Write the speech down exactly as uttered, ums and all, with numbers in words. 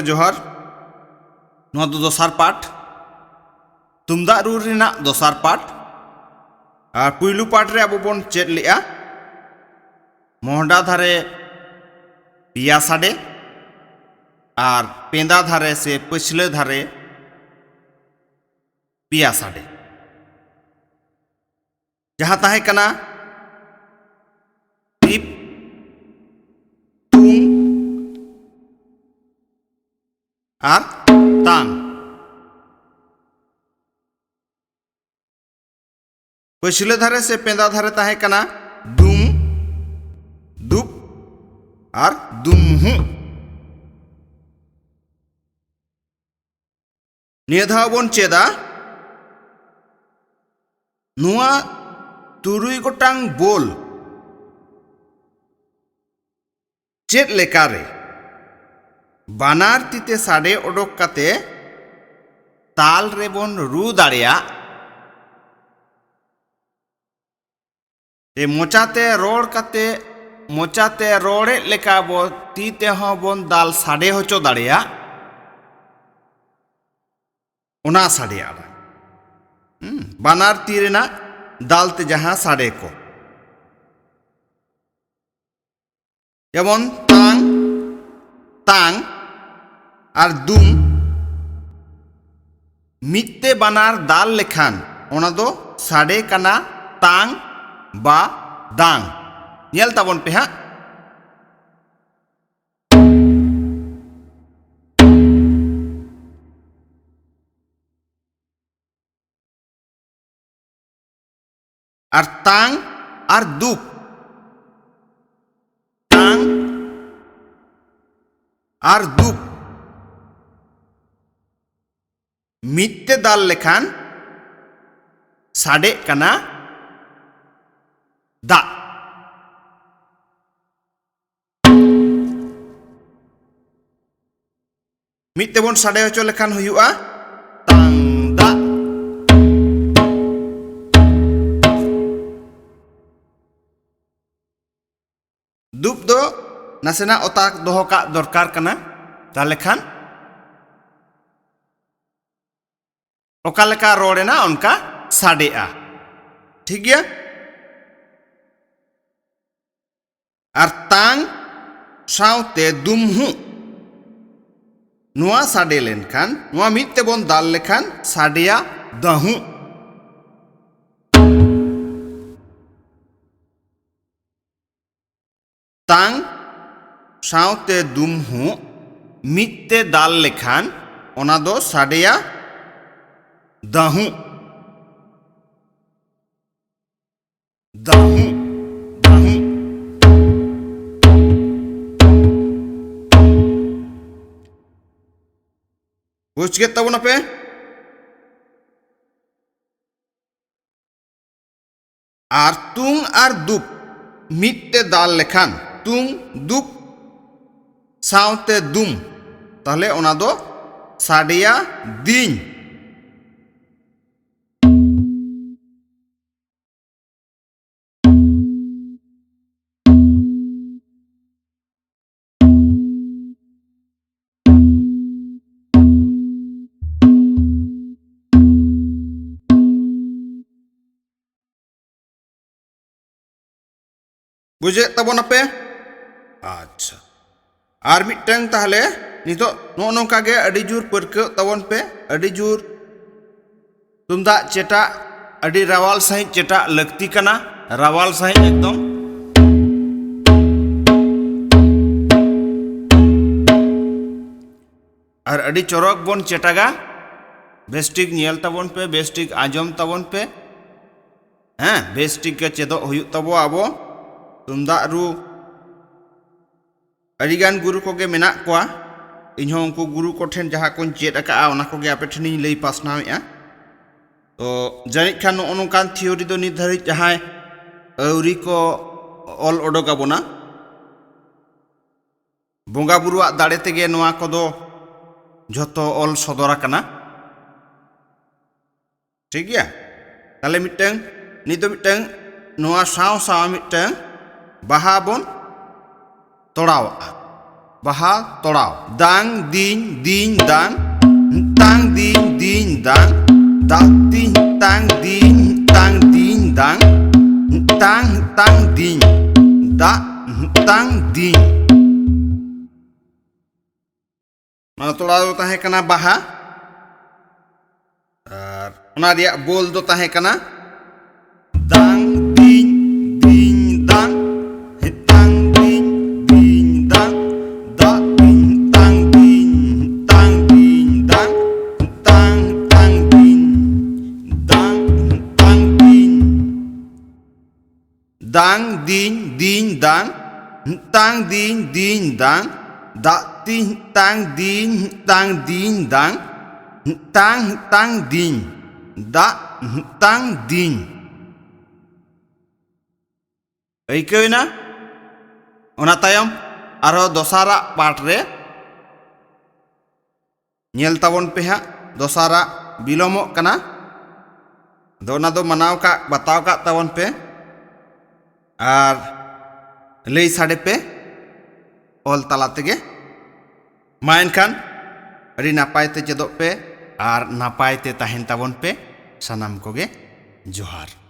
ᱡᱚᱦᱟᱨ᱾ ᱱᱚᱣᱟ ᱫᱚ ᱫᱚᱥᱟᱨ ᱯᱟᱴ, ᱛᱩᱢᱫᱟᱜ ᱨᱩ ᱨᱮᱱᱟᱜ ᱫᱚᱥᱟᱨ ᱯᱟᱴ᱾ ᱟᱨ ᱯᱩᱭᱞᱩ ᱯᱟᱴ ᱨᱮ ᱟᱵᱚ ᱵᱚᱱ ᱪᱮᱫ ᱞᱮᱜᱼᱟ ᱢᱚᱦᱰᱟ ᱫᱷᱟᱨᱮ ᱯᱮᱭᱟ ᱥᱟᱰᱮ ᱟᱨ ᱯᱮᱸᱫᱟ ᱫᱷᱟᱨᱮ ᱥᱮ ᱯᱟᱹᱪᱷᱞᱟᱹ ᱫᱷᱟᱨᱮ ᱯᱮᱭᱟ ᱥᱟᱰᱮ᱾ ᱡᱟᱦᱟᱸ ᱛᱟᱦᱮᱸ ᱠᱟᱱᱟ ᱯᱤᱯ, ᱛᱩᱝ ᱟᱨ ᱛᱟᱝ᱾ ᱯᱟᱹᱪᱷᱞᱟᱹ ᱫᱷᱟᱨᱮ ᱥᱮ ᱯᱮᱸᱫᱟ ᱫᱷᱟᱨᱮ ᱛᱟᱦᱮᱸ ᱠᱟᱱᱟ ᱫᱩᱢ, ᱫᱩᱯ ᱟᱨ ᱫᱩᱢᱦᱩ᱾ ᱱᱤᱭᱟᱹ ᱫᱷᱟᱣ ᱵᱚᱱ ᱪᱮᱫᱟ ᱱᱚᱣᱟ ᱛᱩᱨᱩᱭ ᱜᱚᱴᱟᱝ ᱵᱳᱞ ᱪᱮᱫ ᱞᱮᱠᱟᱨᱮ ᱵᱟᱱᱟᱨ ᱛᱤ ᱛᱮ ᱥᱟᱰᱮ ᱚᱰᱚᱠ ᱠᱟᱛᱮ ᱛᱟᱞ ᱨᱮᱵᱚᱱ ᱨᱩ ᱫᱟᱲᱮᱭᱟᱜ᱾ ᱮ, ᱢᱚᱪᱟᱛᱮ ᱨᱚᱲ ᱠᱟᱛᱮ, ᱢᱚᱪᱟᱛᱮ ᱨᱚᱲᱮᱫ ᱞᱮᱠᱟ ᱵᱚ ᱛᱤ ᱛᱮᱦᱚᱸ ᱵᱚᱱ ᱫᱟᱞ ᱥᱟᱰᱮ ᱦᱚᱪᱚ ᱫᱟᱲᱮᱭᱟᱜ, ᱚᱱᱟ ᱥᱟᱰᱮ ᱟᱲᱟᱝ᱾ ᱦᱩᱸ, ᱵᱟᱱᱟᱨ ᱛᱤ ᱨᱮᱱᱟᱜ ᱫᱟᱞ ᱛᱮ ᱡᱟᱦᱟᱸ ᱥᱟᱰᱮ ᱠᱚ, ᱡᱮᱢᱚᱱ ᱛᱟᱝ, ᱛᱟᱝ ᱟᱨ ᱫᱩᱢ, ᱢᱤᱫ ᱛᱮ ᱵᱟᱱᱟᱨ ᱫᱟᱞ ᱞᱮᱠᱷᱟᱱ ᱚᱱᱟ ᱫᱚ ᱥᱟᱰᱮ ᱠᱟᱱᱟ ᱛᱟᱝ ᱵᱟ ᱫᱟᱝ᱾ ᱧᱮᱞ ᱛᱟᱵᱚᱱ ᱯᱮ ᱦᱟᱸᱜ᱾ ᱟᱨ ᱛᱟᱝ ᱟᱨ ᱫᱩᱯ, ᱛᱟᱝ ᱟᱨ ᱫᱩᱯ, ᱢᱤᱫ ᱛᱮ ᱫᱟᱞ ᱞᱮᱠᱷᱟᱱ ᱥᱟᱰᱮᱜ ᱠᱟᱱᱟ ᱫᱟᱜ᱾ ᱢᱤᱫ ᱛᱮᱵᱚᱱ ᱥᱟᱰᱮ ᱦᱚᱪᱚ ᱞᱮᱠᱷᱟᱱ ᱦᱩᱭᱩᱜᱼᱟ ᱛᱟᱝ ᱫᱟᱜ᱾ ᱫᱩᱯ ᱫᱚ ᱱᱟᱥᱮᱱᱟᱜ ᱚᱛᱟ ᱫᱚᱦᱚ ᱠᱟᱜ ᱫᱚᱨᱠᱟᱨ ᱠᱟᱱᱟ᱾ ᱛᱟᱦᱞᱮ ᱠᱷᱟᱱ ᱚᱠᱟ ᱞᱮᱠᱟ ᱨᱚᱲ ᱮᱱᱟ ᱚᱱᱠᱟ ᱥᱟᱰᱮᱜᱼᱟ᱾ ᱴᱷᱤᱠ ᱜᱮᱭᱟ? ᱟᱨ ᱛᱟᱝ ᱥᱟᱶᱛᱮ ᱫᱩᱢᱦᱩᱜ, ᱱᱚᱣᱟ ᱥᱟᱰᱮ ᱞᱮᱱᱠᱷᱟᱱ, ᱱᱚᱣᱟ ᱢᱤᱫ ᱛᱮᱵᱚᱱ ᱫᱟᱞ ᱞᱮᱠᱷᱟᱱ ᱥᱟᱰᱮᱭᱟ ᱫᱟᱹᱦᱩᱜ᱾ ᱛᱟᱝ ᱥᱟᱶᱛᱮ ᱫᱩᱢᱦᱩᱜ ᱢᱤᱫ ᱛᱮ ᱫᱟᱞ ᱞᱮᱠᱷᱟᱱ ᱚᱱᱟ ᱫᱚ ᱥᱟᱰᱮᱭᱟ ᱫᱟᱹᱦᱩᱜ᱾ ᱫᱟᱹᱦᱩᱜ, ᱫᱟᱹᱦᱩᱜ᱾ ᱵᱩᱡᱽ ᱠᱮᱫ ᱛᱟᱵᱚᱱᱟᱯᱮ? ᱟᱨ ᱛᱩᱝ ᱟᱨ ᱫᱩᱠ ᱢᱤᱫ ᱛᱮ ᱫᱟᱞ ᱞᱮᱠᱷᱟᱱ, ᱛᱩᱝ ᱫᱩᱠ ᱥᱟᱶᱛᱮ ᱫᱩᱢ, ᱛᱟᱦᱞᱮ ᱚᱱᱟ ᱫᱚ ᱥᱟᱰᱮᱭᱟ ᱫᱤᱧ᱾ ᱵᱩᱡᱷᱟᱹᱣᱮᱫ ᱛᱟᱵᱚᱱᱟᱯᱮ? ᱟᱪᱪᱷᱟ, ᱟᱨ ᱢᱤᱫᱴᱟᱝ ᱛᱟᱦᱞᱮ ᱱᱤᱛᱚᱜ ᱱᱚᱜᱼᱚ ᱱᱚᱝᱠᱟ ᱜᱮ ᱟᱹᱰᱤ ᱡᱳᱨ ᱯᱟᱹᱨᱠᱟᱹᱜ ᱛᱟᱵᱚᱱ ᱯᱮ, ᱟᱹᱰᱤ ᱡᱳᱨ ᱛᱩᱢᱫᱟᱜ ᱪᱮᱴᱟᱜ ᱟᱹᱰᱤ ᱨᱟᱣᱟᱞ ᱥᱟᱺᱦᱤᱡ ᱪᱮᱴᱟᱜ ᱞᱟᱹᱠᱛᱤ ᱠᱟᱱᱟ, ᱨᱟᱣᱟᱞ ᱥᱟᱺᱦᱤᱡ ᱮᱠᱫᱚᱢ᱾ ᱟᱨ ᱟᱹᱰᱤ ᱪᱚᱨᱚᱠ ᱵᱚᱱ ᱪᱮᱴᱟᱜᱟ᱾ ᱵᱮᱥ ᱴᱷᱤᱠ ᱧᱮᱞ ᱛᱟᱵᱚᱱ ᱯᱮ, ᱵᱮᱥ ᱴᱷᱤᱠ ᱟᱸᱡᱚᱢ ᱛᱟᱵᱚᱱ ᱯᱮ᱾ ᱦᱮᱸ, ᱵᱮᱥ ᱴᱷᱤᱠ ᱜᱮ ᱪᱮᱫᱚᱜ ᱦᱩᱭᱩᱜ ᱛᱟᱵᱚᱣᱟ ᱟᱵᱚ᱾ ᱛᱩᱢᱫᱟᱜ ᱨᱩ ᱟᱹᱰᱤᱜᱟᱱ ᱜᱩᱨᱩ ᱠᱚᱜᱮ ᱢᱮᱱᱟᱜ ᱠᱚᱣᱟ᱾ ᱤᱧᱦᱚᱸ ᱩᱱᱠᱩ ᱜᱩᱨᱩ ᱠᱚᱴᱷᱮᱱ ᱡᱟᱦᱟᱸ ᱠᱚᱧ ᱪᱮᱫ ᱟᱠᱟᱫᱼᱟ, ᱚᱱᱟ ᱠᱚᱜᱮ ᱟᱯᱮ ᱴᱷᱮᱱᱤᱧ ᱞᱟᱹᱭ ᱯᱟᱥᱱᱟᱣᱮᱫᱼᱟ᱾ ᱛᱚ ᱡᱟᱹᱱᱤᱡ ᱠᱷᱟᱱ ᱱᱚᱜᱼᱚ ᱱᱚᱝᱠᱟᱱ ᱛᱷᱤᱭᱳᱨᱤ ᱫᱚ ᱱᱤᱛ ᱫᱷᱟᱹᱨᱤᱡ ᱡᱟᱦᱟᱸᱭ ᱟᱹᱣᱨᱤ ᱠᱚ ᱚᱞ ᱚᱰᱚᱠ ᱟᱵᱚᱱᱟ, ᱵᱚᱸᱜᱟ ᱵᱩᱨᱩᱣᱟᱜ ᱫᱟᱲᱮ ᱛᱮᱜᱮ ᱱᱚᱣᱟ ᱠᱚᱫᱚ ᱡᱷᱚᱛᱚ ᱚᱞ ᱥᱚᱫᱚᱨ ᱟᱠᱟᱱᱟ᱾ ᱴᱷᱤᱠ ᱜᱮᱭᱟ? ᱛᱟᱦᱞᱮ ᱢᱤᱫᱴᱟᱝ, ᱱᱤᱛ ᱫᱚ ᱢᱤᱫᱴᱟᱝ ᱱᱚᱣᱟ ᱥᱟᱶ ᱥᱟᱶ ᱢᱤᱫᱴᱟᱝ ᱵᱟᱦᱟ ᱵᱚᱱ ᱛᱚᱲᱟᱣᱟᱜᱼᱟ᱾ ᱵᱟᱦᱟ ᱛᱚᱲᱟᱣ᱾ ᱫᱟᱝ ᱫᱤᱧ ᱫᱤᱧ ᱫᱟᱝ, ᱛᱟᱝ ᱫᱤᱧ ᱫᱤᱧ ᱫᱟᱝ, ᱫᱟᱜ ᱛᱤᱧ ᱛᱟᱝ ᱫᱤᱧ ᱛᱟᱝ ᱫᱤᱧ ᱫᱟᱝ, ᱛᱟᱝ ᱛᱟᱝ ᱫᱤᱧ, ᱫᱟᱜ ᱛᱟᱝ ᱫᱤᱧ᱾ ᱚᱱᱟ ᱛᱚᱲᱟᱣ ᱫᱚ ᱛᱟᱦᱮᱸ ᱠᱟᱱᱟ ᱵᱟᱦᱟ᱾ ᱟᱨ ᱚᱱᱟ ᱨᱮᱭᱟᱜ ᱵᱳᱞ ᱫᱚ ᱛᱟᱦᱮᱸ ᱠᱟᱱᱟ ᱫᱟᱝ ᱫᱤᱧ ᱫᱤᱧ ᱫᱟᱝ, ᱦᱤᱛᱟᱝ ᱫᱤᱧ ᱫᱤᱧ ᱫᱟᱝ, ᱫᱟᱜ ᱫᱤᱧ ᱛᱟᱝ ᱫᱤᱧ ᱛᱟᱝ ᱫᱤᱧ ᱫᱟᱝ, ᱛᱟᱝ ᱛᱟᱝ ᱫᱤᱧ, ᱫᱟᱝ ᱛᱟᱝ ᱫᱤᱧ᱾ ᱫᱟᱝ ᱫᱤᱧ ᱫᱤᱧ ᱫᱟᱝ, ᱛᱟᱝ ᱫᱤᱧ ᱫᱤᱧ ᱫᱟᱝ, ᱫᱟᱜ ᱛᱤᱧ ᱛᱟᱝ ᱫᱤᱧ ᱛᱟᱝ ᱫᱤᱧ ᱫᱟᱝ, ᱛᱟᱝ ᱛᱟᱝ ᱫᱤᱧ, ᱫᱟᱜ ᱛᱟᱝ ᱫᱤᱧ᱾ ᱟᱹᱭᱠᱟᱹᱣᱮᱱᱟ? ᱚᱱᱟ ᱛᱟᱭᱚᱢ ᱟᱨᱦᱚᱸ ᱫᱚᱥᱟᱨᱟᱜ ᱯᱟᱴ ᱨᱮ ᱧᱮᱞ ᱛᱟᱵᱚᱱ ᱯᱮ ᱦᱟᱸᱜ, ᱫᱚᱥᱟᱨᱟᱜ ᱵᱤᱞᱚᱢᱚᱜ ᱠᱟᱱᱟ᱾ ᱟᱫᱚ ᱚᱱᱟ ᱫᱚ ᱢᱟᱱᱟᱣ ᱠᱟᱜ, ᱵᱟᱛᱟᱣ ᱠᱟᱜ ᱛᱟᱵᱚᱱ ᱯᱮ ᱟᱨ ᱞᱟᱹᱭ ᱥᱟᱰᱮ ᱯᱮ ᱚᱞ ᱛᱟᱞᱟ ᱛᱮᱜᱮ᱾ ᱢᱟ ᱮᱱᱠᱷᱟᱱ ᱟᱹᱰᱤ ᱱᱟᱯᱟᱭ ᱛᱮ ᱪᱮᱫᱚᱜ ᱯᱮ ᱟᱨ ᱱᱟᱯᱟᱭ ᱛᱮ ᱛᱟᱦᱮᱱ ᱛᱟᱵᱚᱱ ᱯᱮ᱾ ᱥᱟᱱᱟᱢ ᱠᱚᱜᱮ ᱡᱚᱦᱟᱨ᱾